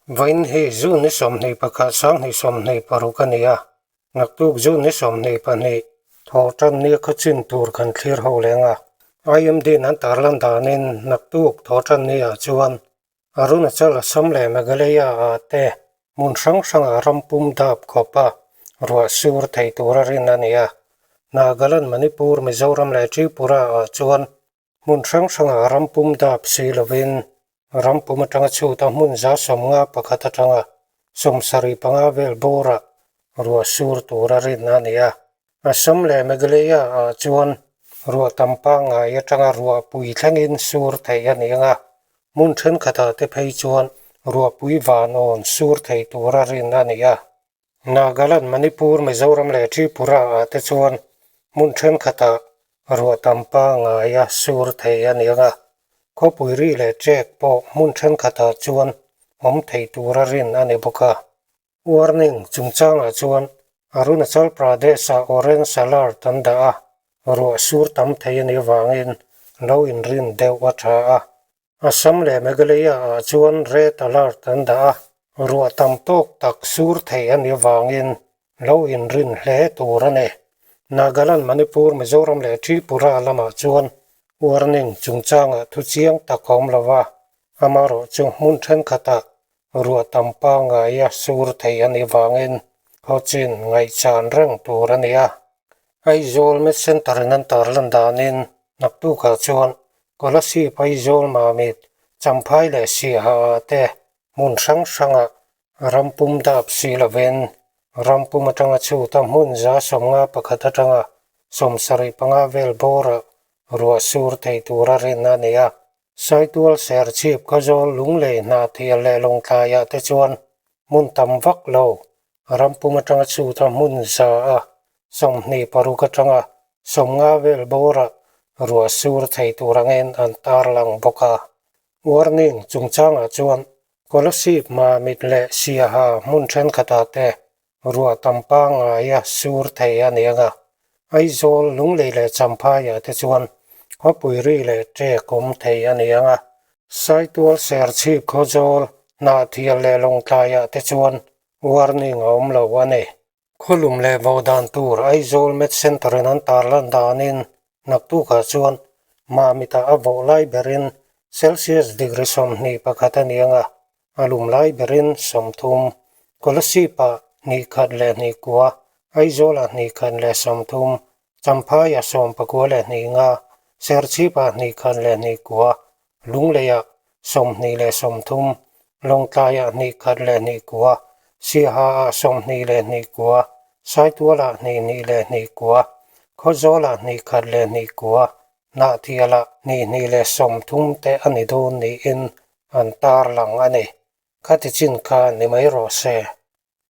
Vawiin hi June ni 21 2026 a ni a, naktuk June ni 22 thawh tan nia khaw chin tur kan thlir ho leng a. IMD in an tarlan danin naktuk thawh tan ni ah chuan Arunachal, Assam leh Meghalaya ah te hmun hrang hrangah ram pum dap khawp a ruah sur thei tura rin a ni a. Nagaland, Manipur, Mizoram leh Tripura ah chuan Hmun hrang hrangah ram pum dap si lovin ram pum atanga chhuta hmun 51 atanga 75 vel bawrah ruah sur tura rin a ni a. Assam leh Meghalaya ah chuan ruah tam pangngai atanga ruah pui thlengin sur theih a ni ang a, hmun thenkhatah te phei chuan ruahpui vanawn sur thei tura rin a ni a. Nagaland, Manipur, Mizoram leh Tripura ah te chuan hmun thenkhatah ruah tam pangngaia sur thei a ni ang a, khawpui ri leh ṭek pawh hmun thenkhatah chuan awm thei tura rin a ni bawk a. Warning chungchangah chuan Arunachal Pradesh-ah Orange Alert an dah a, ruah sur tam thei a nih avangin lo inrin deuh a tha a. Assam leh Meghalaya ah chuan red alert an dah a, ruah tam tawk tak sur thei a nih avangin lo inrin hle tur a ni. Nagaland, Manipur, Mizoram leh Tripura lamah chuan warning chungchangah thu chiang tak a awm lo va, amaherawhchu hmun thenkhatah ruah tam pangngaia sur thei a nih avangin khawchin ngaihchan reng tur a ni a. Aizawl Med Centre in an tarlan danin naktukah chuan Kolasib Aizawl Mamit Champhai leh Siaha ah te hmun hrang hrangah ram pum dap si lovin ram pum atanga chhuta hmun 51 atanga 75 vel bawrah ruah sur thei tura rin a ni a. Saitual Serchhip Khawzawl Lunglei Hnahthial leh Lawngtlaiah te chuan hmun tam vak lo ram pum atanga chhuta hmun 126 atanga 50 vel bawrah ruah sur thei tur angin an tarlang bawk a. Warning chungchangah chuan Kolasib Mamit leh Siaha hmun thenkhatah te ruah tam pangngaia sur thei a ni ang a, Aizawl, Lunglei leh Champhaiah te chuan khawpui ri leh ṭek awm thei a ni ang a, Saitual, Serchhip, Khawzawl, Hnahthial leh Lawngtlaiah te chuan warning a awm lo a ni. Khawlum leh vo dan tur Aizawl Med Centre in an tarlan danin naktukah chuan Mamitah a vawh lai berin Celsius degree 21 a ni ang a, a lum lai berin 30, Kolasib-ah 1 leh 29, Aizawl-ah 1 leh 30, Champhai-ah 94 leh 25, Serchhip-ah 1 leh 29, Lungleiah 20 leh 30, Lawngtlaiah 1 leh 29, Siaha-ah 22 leh 29, Saitualah 2 2 leh 29, Khawzawlah 1 leh 29, Hnahthialah 2 2 leh 30 te a ni dawn niin an tarlang a ni. Khati chin kha ni mai rawh se.